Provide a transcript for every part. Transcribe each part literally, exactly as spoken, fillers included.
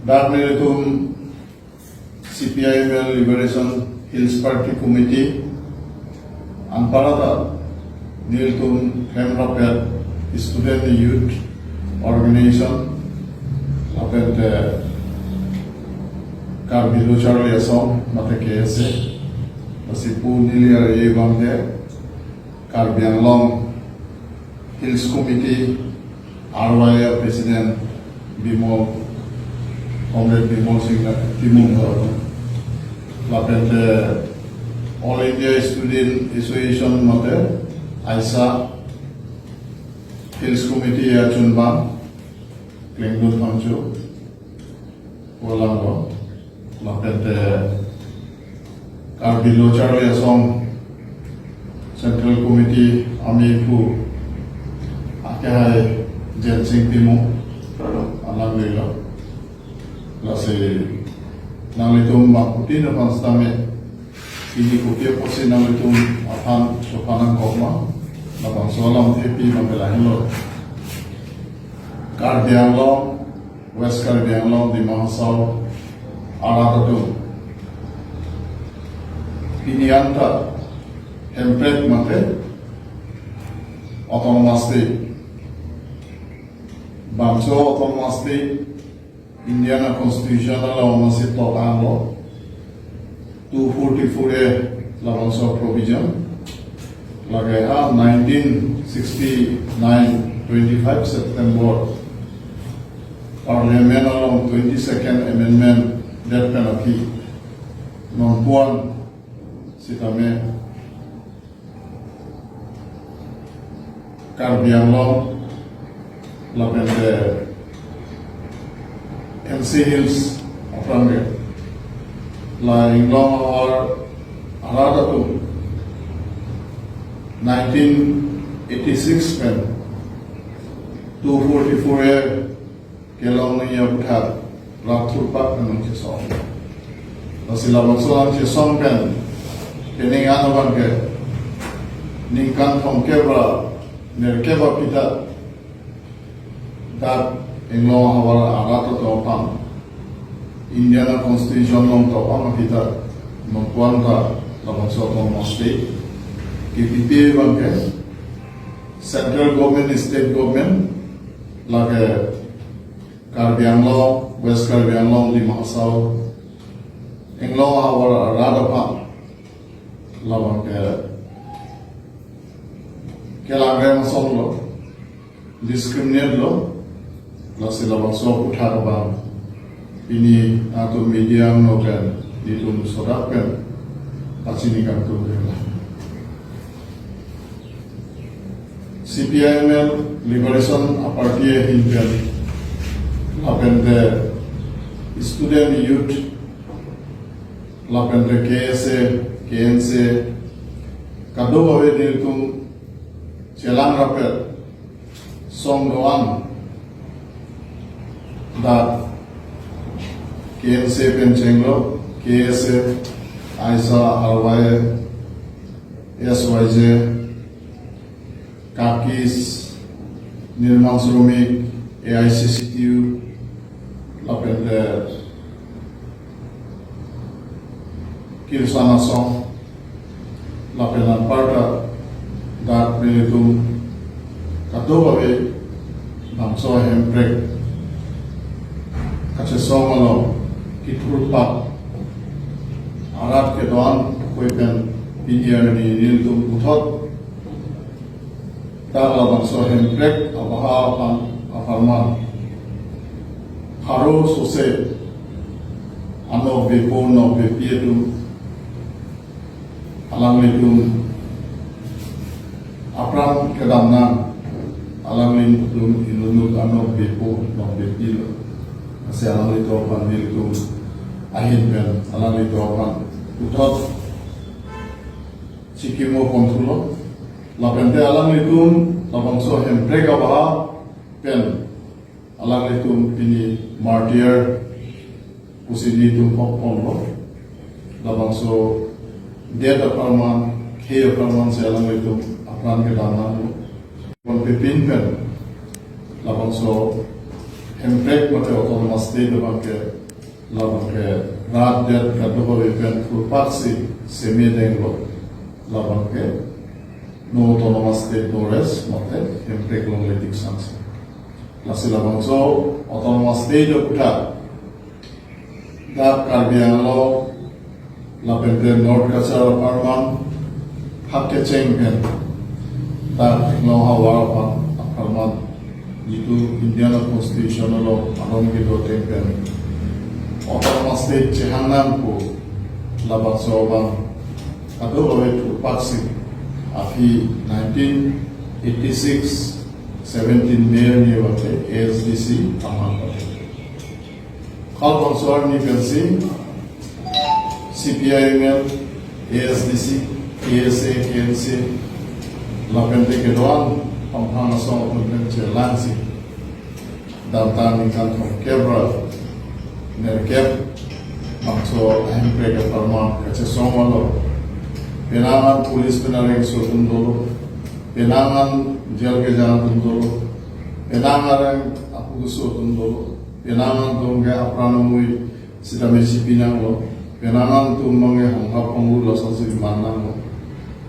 Dak nelitum C P I M L Liberation Hills Party Committee anparta nelitum hem rapet Student Youth Organization lapen te Karbi Lo Charli Asong mate K S A lasi pu neli arje abang ke Karbi Anglong Hills Committee R Y A President Bimol, Comrade Bimol Singh Timung, lapen te All India Student Association mate AISA Hills Committee achunbang Klengdun Phangcho, Kolang lo, lapen te Karbi Lo Charli Asong Central Committee amei pu akehai Jensing Timung alanglilo. Lasi nanglitum bangphutin aphan sitame pini kopi apotsi nanglitum aphan chophan nangkok ma, labangso alam thepi abang ke lahenlo. Karbi Anglong, West Karbi Anglong, Dima Hasao arat atum pini anta hemprek mate autonomous state. Bangso autonomous state Indian a-constitution along masi tok anglo, two forty-four A labangso provision. Lake ha nineteen sixty-nine, twenty-five September, Parliament along twenty-second Amendment det pen aphi nonpuan sitame Karbi Anglong lapen te N C Hills aphrang ke la Inglong ahavar arat atum nineteen eighty-six pen two forty-four A kelong nangji aputhak rap thurpak pen nangchesong. Lasi labangso nangchesong pen kening ano abang ke ningkan thomkep ra nerkep aphi ta dak Inglong ahavar arat atum aphan Indian a-constitution along tok ang aphi ta nonpuan ta labangso autonomous state kepipe abang ke central government, state government, lake Karbi Anglong, West Karbi Anglong, Dima Hasao, Inglong ahavar arat aphan labang ke kelang rem asong lo, discriminate lo, lasi labangso aputhak abang pini atum media angno pen nelitum sodak pen pachini kangtung ke la. C P I M L Liberation a-party ahin pen lapen te student youth lapen te K S A, K N C A kadokave nelitum chelang rapet song do-an dak K N C A pen chenglo, K S A, AISA, R Y A, S Y J, Kakis, Nirman Shramik, A I C C T U, lapen te Kirsan Asong, lapen anparta dak nelitum kadokave bangso hemprek kachesong along kethurpak arat kedo-an koi pen pini arni nelitum puthot dak labangso hemprek abaha aphan apharman pharo sose anokbepo nokbepi atum alanglitum apran kedam nang, alanglitum inut anokbepo nokbepi lo. Lasi alanglitum aphan nelitum ahin pen alanglitum aphan puthot chikimo ponthulo. Lapen te alanglitum labangso hemprek abaha pen alanglitum pini martyr pusi nelitum hok ponlo. Labangso det apharman, khei apharman si alanglitum apran kedam nanglo. Ponpepin pen labangso Hemprek mate Autonomous State abangke, labangke rat det kadokave pen thurpaksi seme denglo, labangke no Autonomous State, no rest mate Hemprek longle tik sangsi. Lasi labangso Autonomous State aputhak dak Karbi Anglong lapente North Cachar apharman hak kecheng pen dak Anglong havar aphan apharman jitu Indian Constitution along aron kedo ateng pen Autonomous State chehang nangpo, labangso abang kadokave thurpaksi aphi nineteen eighty-six seventeen May arni abangke A S D C amang pate. Halabangso arni pensi C P I M L, A S D C, K S A, K N C, lapente kedo-an hamphang asong atum pen chelangsi damtang ningkan thomkep ra nerkep bangso Hemprek apharman kachesong alo. Penang an police pen areng so atum dolo, penang an jail kejang atum dolo, penang areng apu keso atum dolo, penang an atum ke apran amui sitame chipi nanglo, penang an atum abangke honghap honglu lasonsi man nanglo,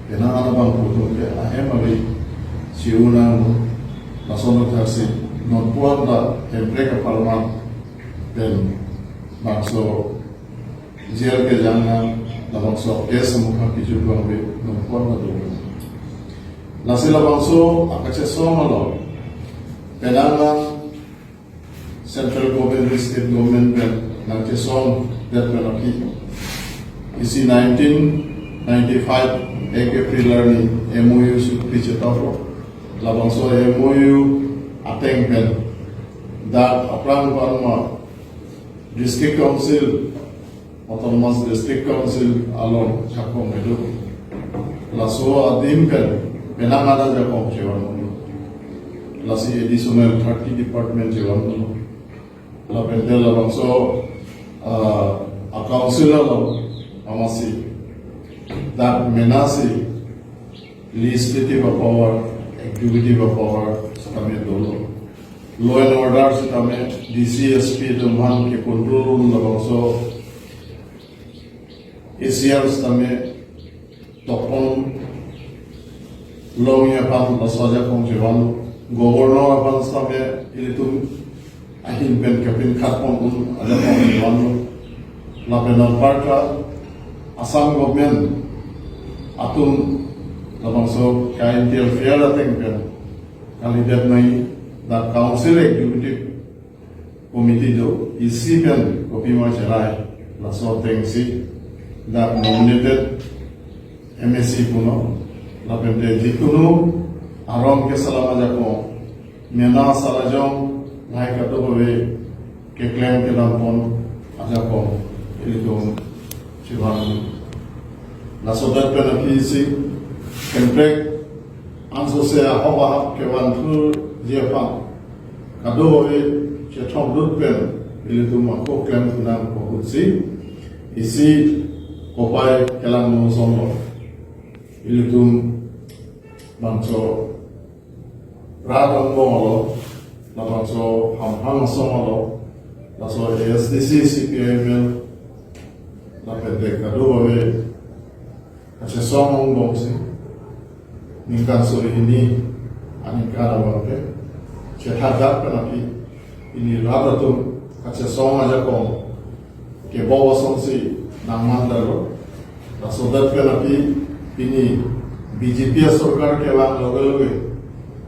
penang an abang atum ke ahem ave chiu nanglo. Lason thaksi non puan da Hemprek apharman pen bangso jail kejang nang, labangso case mukha kiju abang ave non puan da do. Lasi labangso akachesong alo penang an Central Government, State Government pen nangchesong det pen aphi isi nineteen ninety-five ek April arni M O U si kepichetaplo. Labangso M O U ateng pen dak aphrang parma District Council, Autonomous District Council along jakong kedo. Laso adim pen penang an ajakong chevan dolo. Lasi additional thirty department chevan dolo. Lapente labangso, ah, a council along amatsi dak menasi legislative power, executive power sitame dolo. Law and order sitame D C, S P atum aphan ke control room labangso A C R sitame tokpon longji aphan laso ajakong chevan, governor aphan sitame ilitum ahin pen kepinkhat pon un ajakong chevan. Lapen anparta Assam government atum labangso ka interfere ateng pen kalidet nai, dak council executive committee do, isi pen kopima cherai, laso atengsi dak nominated M A C punon, lapente jikunu aron keselam ajakong, mena salajong lahai kadokave keklem kedam pon ajakong ilitum chevan. Laso det pen aphi isi Hemprek ansose ahok ahap kevan thuji aphan kadokave chethok dut pen ilitum ako klem thu nangkok ahutsi isi kopai kelang mosomlo. Ilitum bangso rat angbong alo, labangso hamphang asong alo, laso A S D C, C P I M L, lapente kadokave kachesong angbongsi ningkan suri hini aningkan abangke chethak dak pen aphi pini rat atum kachesong ajakong kebau asonsi nangmandetlo. Laso det pen aphi pini B J P asorkar kevang loge loge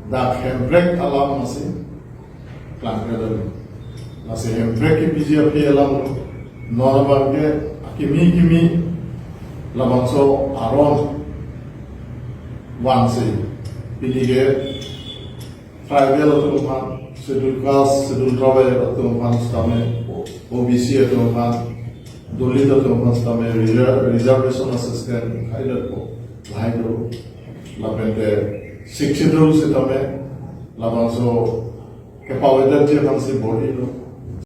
dak Hemprek alam masi klangkledetlo. Lasi Hemprek kepiji aphi alam non abangke akimi kimi labangso aron vansi pini ke tribal atum aphan, schedule caste, schedule tribal atum aphan sitame, O B C atum aphan, Dalit atum aphan sitame reser-, reservation asystem khaidetpo lahai do. Lapente Sixth Schedule sitame labangso kepavedetji aphansi body lo.